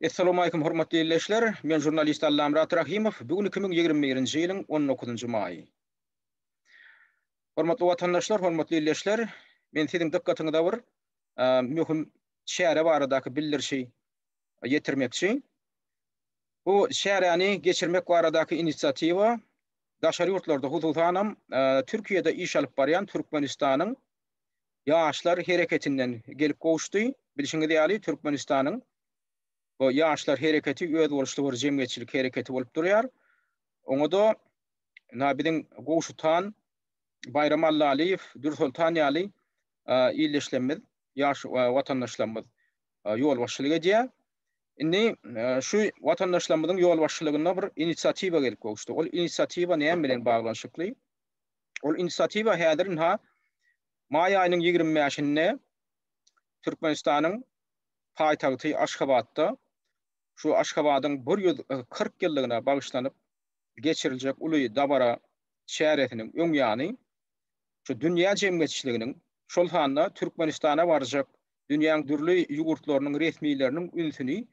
Essalawmalikim hormatly ildeşler! Men žurnalist Allamyrat Rahymow. Bu gün 2021-nji ýylyň 19-njy maýy. Hormatly watandaşlar, hormatly ildeşler, men siziň dykgatyňyza bir möhüm çäre baradaky bildirişi ýetirmekçi. Bu çäräni geçirmek baradaky inisiatiwa daşary ýurtlarda, hususanam Türkiýede iş alyp barýan Türkmenistanyň Ýaşlar hereketinden gelip gowuşdy. Bilşiňiz ýaly, Türkmenistanyň bu Ýaşlar hereketi özboluşly bir jemgyýetçilik hereketi bolup durýar. Oňa-da ynha biziň Gowşut han, Baýram Allalyýew, Dürsoltan ýaly ildeşlerimiz, ýaş watandaşlarymyz ýolbaşçylyk edýär. Indi şu watandaşlarymyzyň ýolbaşçylygynda bir inisiatiwa gelip gowuşdy. Ol inisiatiwa näme bilen baglanyşykly? Ol inisiatiwa häzir ynha maý aýynyň 25-inde Türkmenistanyň paýtagty Aşgabatda şu Aşgabadyň 140 ýyllygyna bagyşlanyp geçiriljek uly dabara çäresiniň öň ýany şu dünýä jemgyýetçiliginiň, şol sanda Türkmenistana barjak dünýäň dürli ýurtlarynyň resmileriniň ünsüni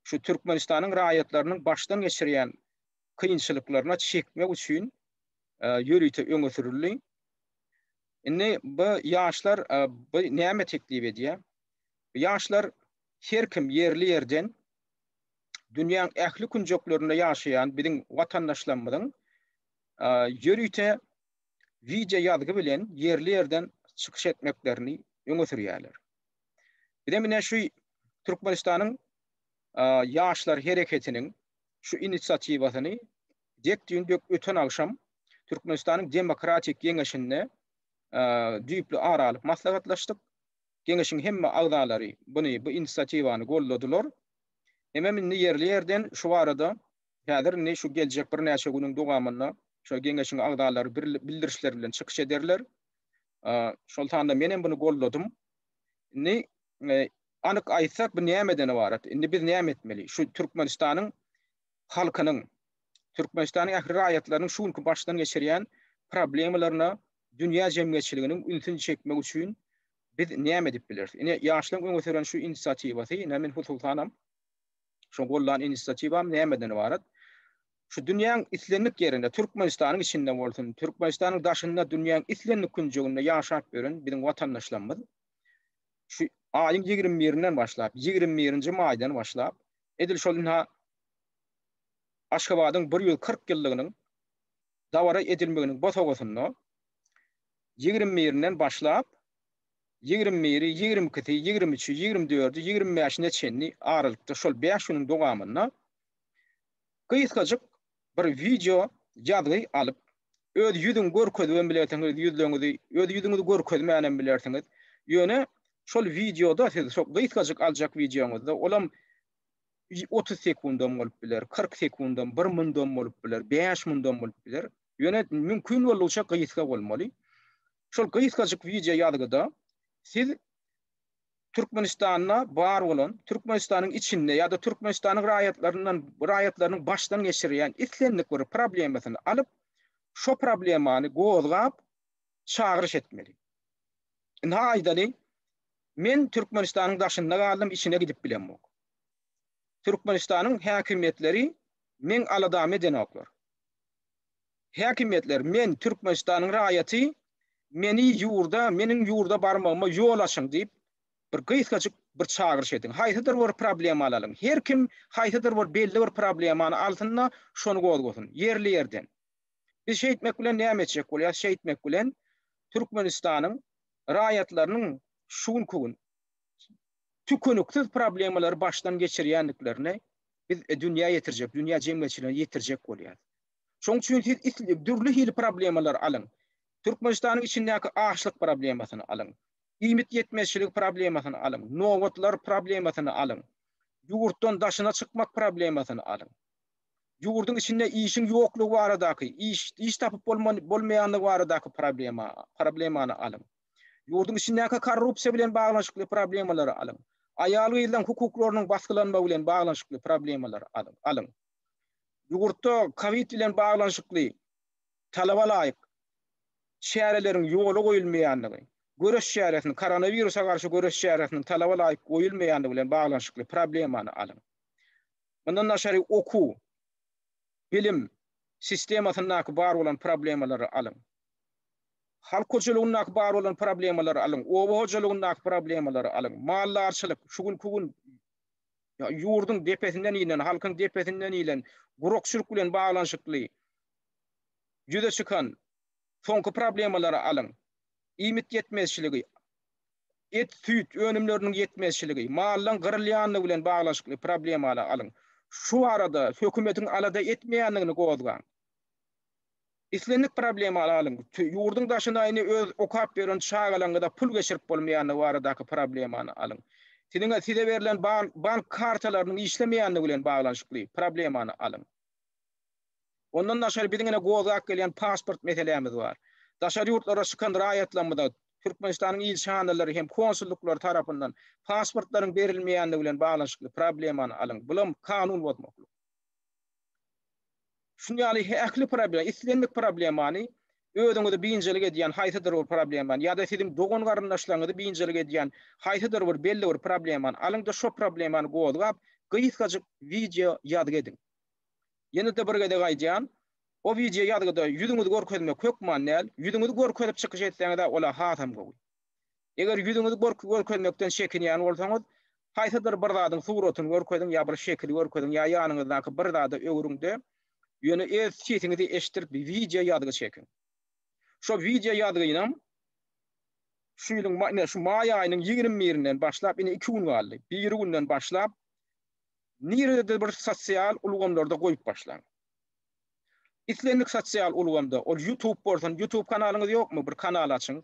şu Türkmenistanyň raýatlarynyň başdan geçirýän kynçylyklaryna çekmek üçin ýörite öňe sürüldi. Indi bu ýaşlar bu näme teklip edýär? Bu ýaşlar her kim ýerli-ýerden dünýäň ähli künjeklerinde ýaşaýan biziň watandaşlarymyzyň ýörite wideo ýazgy bilen ýerli-ýerden çykyş etmeklerini öňe sürýärler. Bizem ine şu Türkmenistanyň ýaşlar hereketiniň şu inisiatiwasyny dek düýn dek öten agşam Türkmenistanyň Demokratik Geňeşinde düýpli ara alyp maslahatlaşdyk. Geňeşiň hemme agzalary buny, bu inisiatiwany goldadylar. Hemem indi ýerli-ýerden şu barada häzir indi şu geljek birnäçe günüň dowamynda şo geňeşiň agzalary bildirişler bilen çykyş ederler. Şol sanda men hem buny goldadym. Indi anyk aýtsak bu nämeden ybarat? Indi biz näme etmeli? Şu Türkmenistanyň halkynyň, Türkmenistanyň ähli raýatlarynyň şu günki başdan geçirýän problemalaryna dünýä jemgyýetçiliginiň ünsüni çekmek üçin biz näme edip bileris? Ine, ýaşlaryň öňe süren şu inisiatiwasy, ine men hususanam şo gollan inisiatiwam nämeden ybarat? Şu dünýäň islendik ýerinde, Türkmenistanyň içinde bolsun, Türkmenistanyň daşynda dünýäň islendik künjeginde ýaşap ýören biziň watandaşlarymyz şu aýyň 21-inden başlap, 21-nji maýdan başlap, edil şol ynha Aşgabadyň 140 ýyllygynyň dabara edilmeginiň bosagasynda 21-inden başlap, 21-i, 22-si, 23-i, 24-i, 25-ine çenli aralykda şol bäş günüň dowamynda gysgajyk bir wideo ýazgy alyp, öz ýüzüňi görkezibem bilersiňiz, ýüzleňizi, öz ýüzüňizi görkezmänem bilersiňiz. Ýöne şol wideoda siz şo gysgajyk aljak wideoňyzda olam 30 sekundam bolup biler, 40 sekundam, 1 mundam bolup biler, 5 mundam bolup biler. Ýöne mümkin boldugyça gysga bolmaly. Şol gysgajyk wideo ýazgyda siz Türkmenistanda bar bolan, Türkmenistanyň içinde ýa-da Türkmenistanyň raýatlaryndan raýatlarynyň başdan geçirýän islendik bir problemasyny alyp, şo problemany gozgap çagyryş etmeli. Ynha aýdaly, men Türkmenistanyň daşynda galdym, içine gidip bilemok. Türkmenistanyň häkimiýetleri meň aladamy edenoklar. Häkimiýetler, men Türkmenistanyň raýaty, meni ýurda, meniň ýurda barmagyma ýol açyň diýip, bir gysgajyk bir çagyryş ediň. Haýsydyr bir problema alalyň. Her kim haýsydyr bir belli bir problemany alsyn-da, şony gozgasyn. Ýerli-ýerden. Biz şeýtmek bilen näme etjek bolýarys? Şeýtmek bilen Türkmenistanyň raýatlarynyň şu günki gün tükeniksiz problemalary başdan geçirýändiklerini biz dünýä ýetirjek, dünýä jemgyýetçiligine ýetirjek bolýarys. Şonuň üçin siz dürli hili problemalary alyň. Türkmenistanyň içindäki açlyk problemasyny alyň. Iýmit ýetmezçiligi problemasyny alyň. Nobatlar problemasyny alyň. Ýurtdan daşyna çykmak problemasyny alyň. Ýurduň içinde işiň ýoklugy baradaky, iş iş tapyp bolmaýanlygy baradaky problema, problemany alyň. Ýurduň içindäki korrupsiýa bilen baglanyşykly problemalary alyň. Aýal-gyzlaryň hukuklarynyň basgylanmagy bilen baglanyşykly problemalary alyň. Ýurtda kowid bilen baglanyşykly talaba laýyk çäreleriň ýola goýulmaýandygy, göreş çäresiniň, koronawirusa garşy göreş çäresiniň talaba laýyk goýulmaýandygy bilen baglanyşykly problemany alyň. Mundan daşary okuw, bilim sistemasyndaky bar bolan problemalary alyň. Halk hojalygyndaky bar bolan problemalary alyň, oba hojalygyndaky problemalary alyň, maldarçylyk, şu günki gün ýurduň depesinden inen, halkyň depesinden inen gurakçylyk bilen baglanyşykly ýüze çykan soňky problemalary alyň. Iýmit ýetmezçiligi, et, süýt önümleriniň ýetmezçiligi, mallaň gyrylýanlygy bilen baglanyşykly problemalary alyň. Şu barada hökümetiň alada etmeýändigini gozgaň. Islendik problemany alyň. Ýurduň daşyna indi öz okap ýören çagalaryňyza pul geçirip bolmaýandygy baradaky problemany alyň. Siziň size berlen bank kartalarynyň işlemeýändigi bilen baglanyşykly problemany alyň. Ondan daşary biziň ine gozgap gelýän pasport meselämiz bar. Daşary ýurtlara çykan raýatlarymyza Türkmenistanyň ilçihanalary hem konsullyklary tarapyndan pasportlaryň berilmeýändigi bilen baglanyşykly problemany alyň. Bulam kanun bozmaklyk. Şuny ýaly ähli problema, islendik problemany özüňizi biynjalyk edýän haýsydyr bir problemany ýa-da siziň dogan-garyndaşlaryňyzy biynjalyk edýän haýsydyr bir belli bir problemany alyň-da şo problemany gozgap, gysgajyk wideo ýazgy ediň. Ýene-de bir gezek aýdýan, o wideo ýazgyda ýüzüňizi görkezmek hökman däl, ýüzüňizi görkezip çykyş etseňiz-ä ol-a hasam gowy. Eger ýüzüňizi görkezmekden çekinýän bolsaňyz, haýsydyr bir zadyň suratyny görkeziň ýa bir şekili görkeziň ýa ýanyňyzdaky bir zada öwrüň-de, ýöne öz sesiňizi eşitdirip wideo ýazgy çekiň. Şo wideo ýazgynam şu ýylyň ine şu maý aýynyň 21-inden başlap, ine 2 gün galdy. Biri günden başlap nirededir bir sosial ulgamlarda goýup başlaň. Islendik sosial ulgamda, ol YouTube bolsun, YouTube kanalyňyz ýokmy? Bir kanal açyň.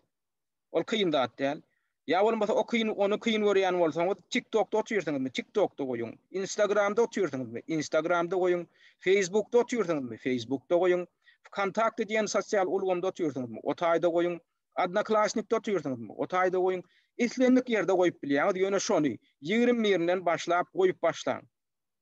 Ol kyn zat däl. Ýa bolmasa o kyn, ony kyn görýän bolsaňyz, TikTokda otyrsyňyzmy, TikTokda goýuň. Instagramda otyrsyňyzmy, Instagramda goýuň. Facebookda otyrsyňyzmy, Facebookda goýuň. Wkontakte diýen sosial ulgamda otyrsyňyzmy, o taýda goýuň. Odnoklassnikde otyrsyňyzmy, o taýda goýuň. Islendik ýerde goýup bilýäňiz, ýöne şony 21-inden başlap goýup başlaň.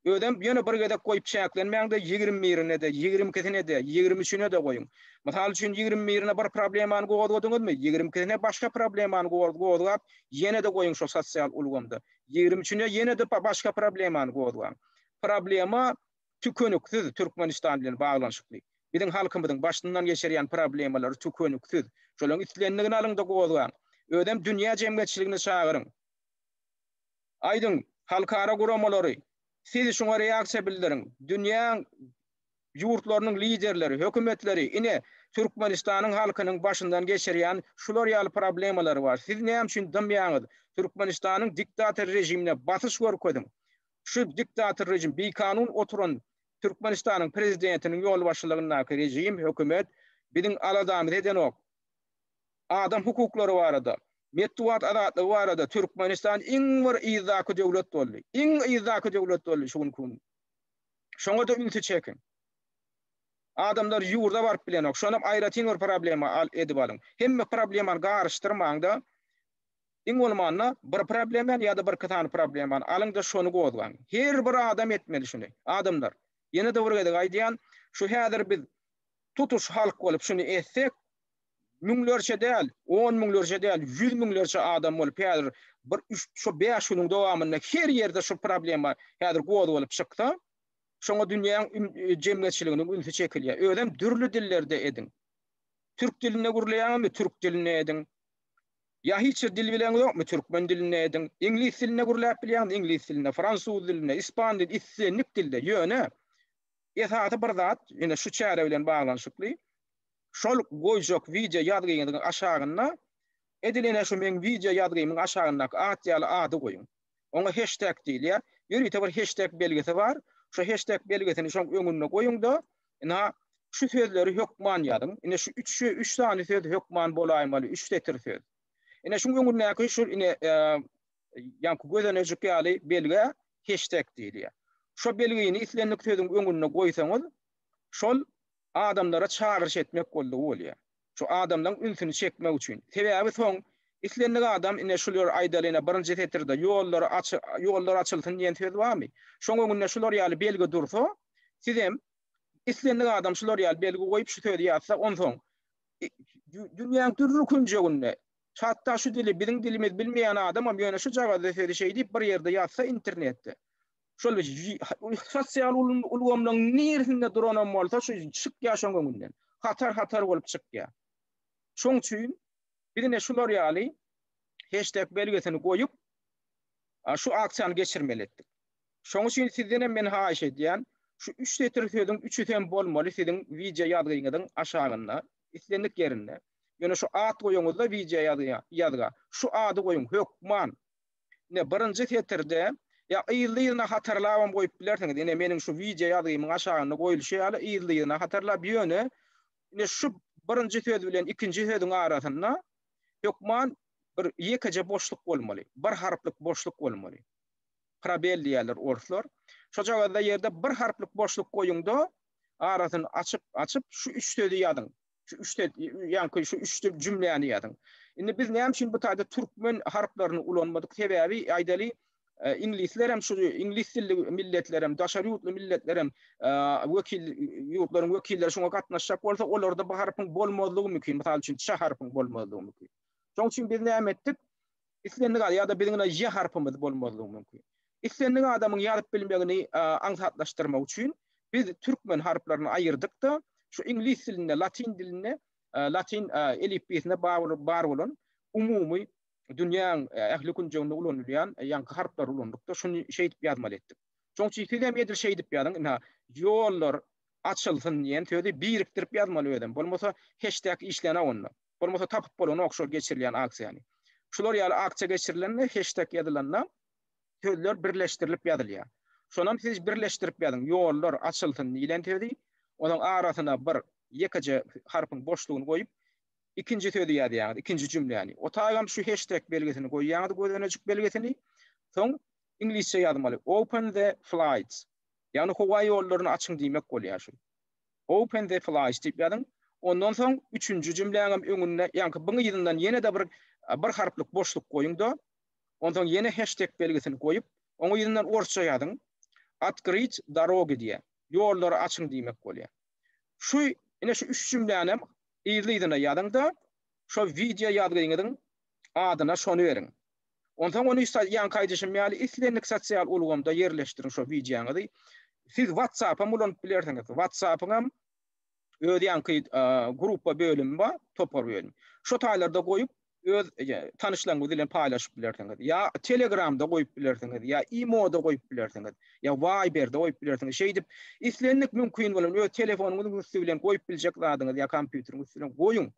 Özem ýöne bir gezek goýup çäklenmäň-de, 21-ine-de, 22-sine-de, 23-üne-de goýuň. Mysal üçin, 21-ine bir problemany gozgadyňyzmy, 22-sine başga problemany gozgap, ýene-de goýuň şol sosial ulgamda. 23-üne ýene-de başga problemany gozgaň. Problema tükeniksiz Türkmenistan bilen baglanyşykly. Biziň halkymyzyň başyndan geçirýän problemalary tükeniksiz. Şolaryň islendigini alyň-da gozgaň. Özem dünýä jemgyýetçiligini çagyryň. Aýdyň, halkara guramalary, siz şuňa reaksiýa bildiriň. Dünýäň ýurtlarynyň liderleri, hökümetleri, ine, Türkmenistanyň halkynyň başyndan geçirýän şular ýaly problemalary bar. Siz näme üçin dymýaňyz? Türkmenistanyň diktator režimine basyş görkeziň. Şu diktator režim, bikanun oturan Türkmenistanyň prezidentiniň ýolbaşçylygyndaky režim, hökümet biziň aladamyzy edenok. Adam hukuklary barada, metbugat azatlygy barada Türkmenistan iň bir yzdaky döwlet boldy. Iň yzdaky döwlet boldy şu günki gün. Şoňa-da ünsi çekiň. Adamlar ýurda baryp bilenok. Şonam aýratyn bir problema al edip alyň. Hemme problemany garyşdyrmaň-da, iň bolmanda bir problemany ýa-da birki sany problemany alyň-da şony gozgaň. Her bir adam etmeli şuny. Adamlar, ýene-de bir gezek aýdýan, şu häzir biz tutuş halk bolup şuny etsek, müňlerçe däl, on müňlerçe däl, ýüz müňlerçe adam bolup häzir bir üç, şu bäş günüň dowamynda her ýerde şu problema häzir gozgalyp çyksa, şoňa dünýäň jemgyýetçiliginiň ünsi çekilýär. Özem dürli dillerde ediň. Türk dilinde gürleýäňizmi, türk dilinde ediň. Ýa hiç bir dil bileňizokmy, türkmen dilinde ediň. Iňlis dilinde gürläp bilýäňiz, iňlis dilinde, fransuz dilinde, ispan dilinde, islendik dilde. Ýöne esasy bir zat, ine şu çäre bilen baglanyşykly, Şol goýjak wideo ýazgyňyzyň aşagynda edil ene şu meň wideo ýazgymyň aşagyndaky at ýaly ady goýuň. Oňa heşteg diýilýär. Ýörite bir heşteg belgisi bar. Şo heşteg belgisini şoň öňünde goýuň-da, ynha şu sözleri hökman ýazyň. Ine şu üç üç sany söz hökman bolaýmaly, üç setir söz. Ine şuň öňündäki şu ine ýaňky gözenejik ýaly belgä heşteg diýilýär. Şo belgini islendik sözüň öňünde goýsaňyz, şol adamlara çagyryş etmek boldugy bolýar. Şu adamlaryň ünsüni çekmek üçin. Sebäbi soň islendik adam ine şular aýdaly ine birinji setirde ýollary aç ýollar açylsyn diýen söz barmy? Şoň öňünde şular ýaly belgi dursa, sizem islendik adam şular ýaly belgi goýup şu sözi ýazsa onsoň dünýäň dürli künjeginde hatda şu dili biziň dilimizi bilmeýän adamam ýöne şujagazda sözi şeý diýip bir ýerde ýazsa internetde. Şol sosial ulgamlaryň niresinde duranam bolsa şu çykýar şoň öňünden. Hatar-hatar bolup çykýar. Şoň üçin biz ine şular ýaly heşteg belgisini goýup şu aksiýany geçirmeli etdik. Şoň üçin sizden hem men haýyş edýän, şu üç setir sözüň üçüsi hem bolmaly siziň wideo ýazgyňyzyň aşagynda, islendik ýerinde. Ýöne şu at goýaňyzda wideo ýazga, şu ady goýuň hökman. Ine birinji setirde ýa yzly-yzyna hatarlabam goýup bilersiňiz. Ine meniň şu wideo ýazgymyň aşagynda goýulşy ýaly yzly-yzyna hatarlap, ýöne ine şu birinji söz bilen ikinji sözüň arasynda hökman bir ýekeje boşluk bolmaly. Bir harplyk boşluk bolmaly. Probel diýýärler orslar. Şojagazda ýerde bir harplyk boşluk goýuňda arasyny açyp, açyp şu üç sözi ýazyň. Şu üç söz, ýaňky şu üç jümläni ýazyň. Indi biz näme üçin bu taýda türkmen harplaryny ulanmadyk? Sebäbi aýdaly, e, iňlisler hem şu iňlis dilli milletler hem, daşary ýurtly milletler hem e, wekil ýurtlaryň wekilleri şoňa gatnaşjak bolsa, olarda bu harpyň bolmazlygy mümkin. Mysal üçin, ç harpyň bolmazlygy mümkin. Şonuň üçin biz näme etdik? Islendik adam ýa-da biziň ýa J harpymyz bolmazlygy mümkin. Islendik adamyň ýazyp bilmegini aňsatlaşdyrmak üçin biz türkmen harplaryny aýyrdyk-da, şu iňlis dilinde, latyn dilinde, latyn elipbiýsinde bar bolan umumy dünýäň ähli künjeginde ulanylýan ýaňky harplary ulandyk-da, şuny şeýdip ýazmaly etdik. Şonuň üçin siz hem edil şeýdip ýazyň, ynha, ýollar açylsyn diýen sözi birikdirip ýazmaly özem. Bolmasa heşteg işlänok onda. Bolmasa tapyp bolanok şol geçirilýän aksiýany. Şular ýaly aksiýa geçirilende heşteg ýazylanda sözler birleşdirilip ýazylýar. Şonam siz birleşdirip ýazyň. Ýollar açylsyn diýlen sözi, onuň arasyna bir ýekeje harpyň boşlugyny goýup, ikinji sözi ýazýaňyz, ikinji jümläni. O taýgam şu heşteg belgisini goýýaňyz, gözenejik belgisini. Soň iňlisçe ýazmaly. Open the flights. Ýagny howa ýollaryny açyň diýmek bolýar şu. Open the flights diýip ýazyň. Ondan soň üçünji jümläňem öňünde, ýaňky byň yzyndan ýene-de bir bir harplyk boşluk goýuň-da, onsoň ýene heşteg belgisini goýup, oň yzyndan orsça ýazyň. Otkryt dorogi diýýär. Ýollary açyň diýmek bolýar. Şu ine şu üç jümlänem yzly-yzyna ýazyň-da, şo wideo ýazgyňyzyň adyna şony beriň. Onsoň ony ýaňky aýdyşym ýaly islendik sosial ulgamda ýerleşdiriň şo wideoňyzy. Siz WhatsApp-am ulanyp bilersiňiz. WhatsApp-yňam öz ýaňky gruppa bölümi bar, topar bölümi. Şo taýlarda goýup öz tanyşlaryňyz bilen paýlaşyp bilersiňiz. Ýa Telegramda goýup bilersiňiz, ýa Imoda goýup bilersiňiz, ýa Viberda goýup bilersiňiz. Şeýdip islendik mümkin bolan öz telefonyňyzyň üsti bilen goýup biljek zadyňyzy ýa kompýuteriň üsti bilen goýuň.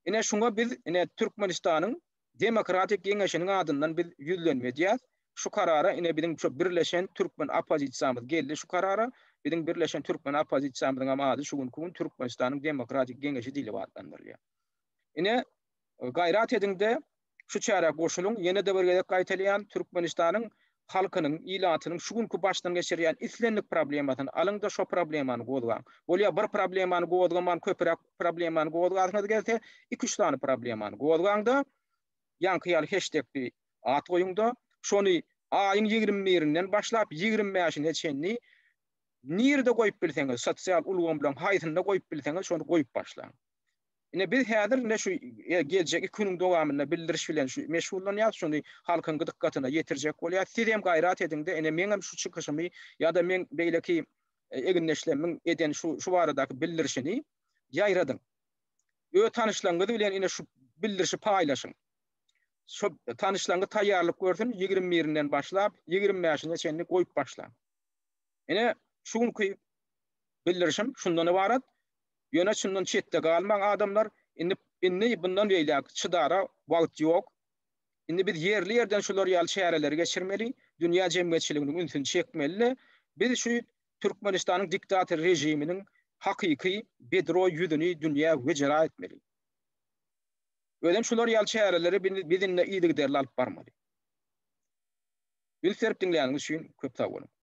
Ine şuňa biz ine Türkmenistanyň Demokratik Geňeşiniň adyndan biz ýüzlenme edýäs. Şu karara ine biziň şu birleşen türkmen oppozisiýamyz geldi şu karara. Biziň birleşen türkmen oppozisiýamyzyň hem ady şu günki gün Türkmenistanyň Demokratik Geňeşi diýlip atlandyrylýar. Ine gaýrat ediňde şu çärä goşulyň. Ýene-de bir gezek gaýtalaýan Türkmenistanyň halkynyň, ilatynyň şu günki başdan geçirýän islendik problemasyny alyň-da şo problemany gozgaň. Bolýar bir problemany gozgaman köpüräk problemany gozgasyňyz gelse, iki-üç sany problemany gozgaň-da, ýaňky ýaly heşdekli at goýuň-da, şony aýyň 20 birinden başlap 25-ine çenli nirede goýup bilseňiz, sosial ulgamlaryň haýsynda goýup bilseňiz, şony goýup başlaň. Ine biz häzir ine şu e, geljek iki günüň dowamynda bildiriş bilen şu meşgullanýarys, şuny halkyň dykgatyna ýetirjek bolýarys. Siz hem gaýrat ediň-de, ine meňem şu çykyşymy ýa-da meň beýleki e, egindeşlerimiň eden şu şu baradaky bildirişini ýaýradyň. Öz tanyşlaryňyz bilen ine şu bildirişi paýlaşyň. Şu tanyşlaryňyz taýýarlyk görsün, 21-inden başlap 25-ine çenli goýup başlaň. Ine şu günki bildirişim şundan ybarat. Ýöne şundan çetde galmaň adamlar. Indi indi bundan beýläk çydara wagt ýok. Indi biz ýerli-ýerden şular ýaly çäreleri geçirmeli, dünýä jemgyýetçiliginiň ünsüni çekmeli-de, biz şu Türkmenistanyň diktator režiminiň hakyky bedroý ýüzüni dünýä wejera etmeli. Özem şular ýaly çäreleri biz indi yzygiderli alyp barmaly. Üns berip diňläniňiz üçin köp sag boluň.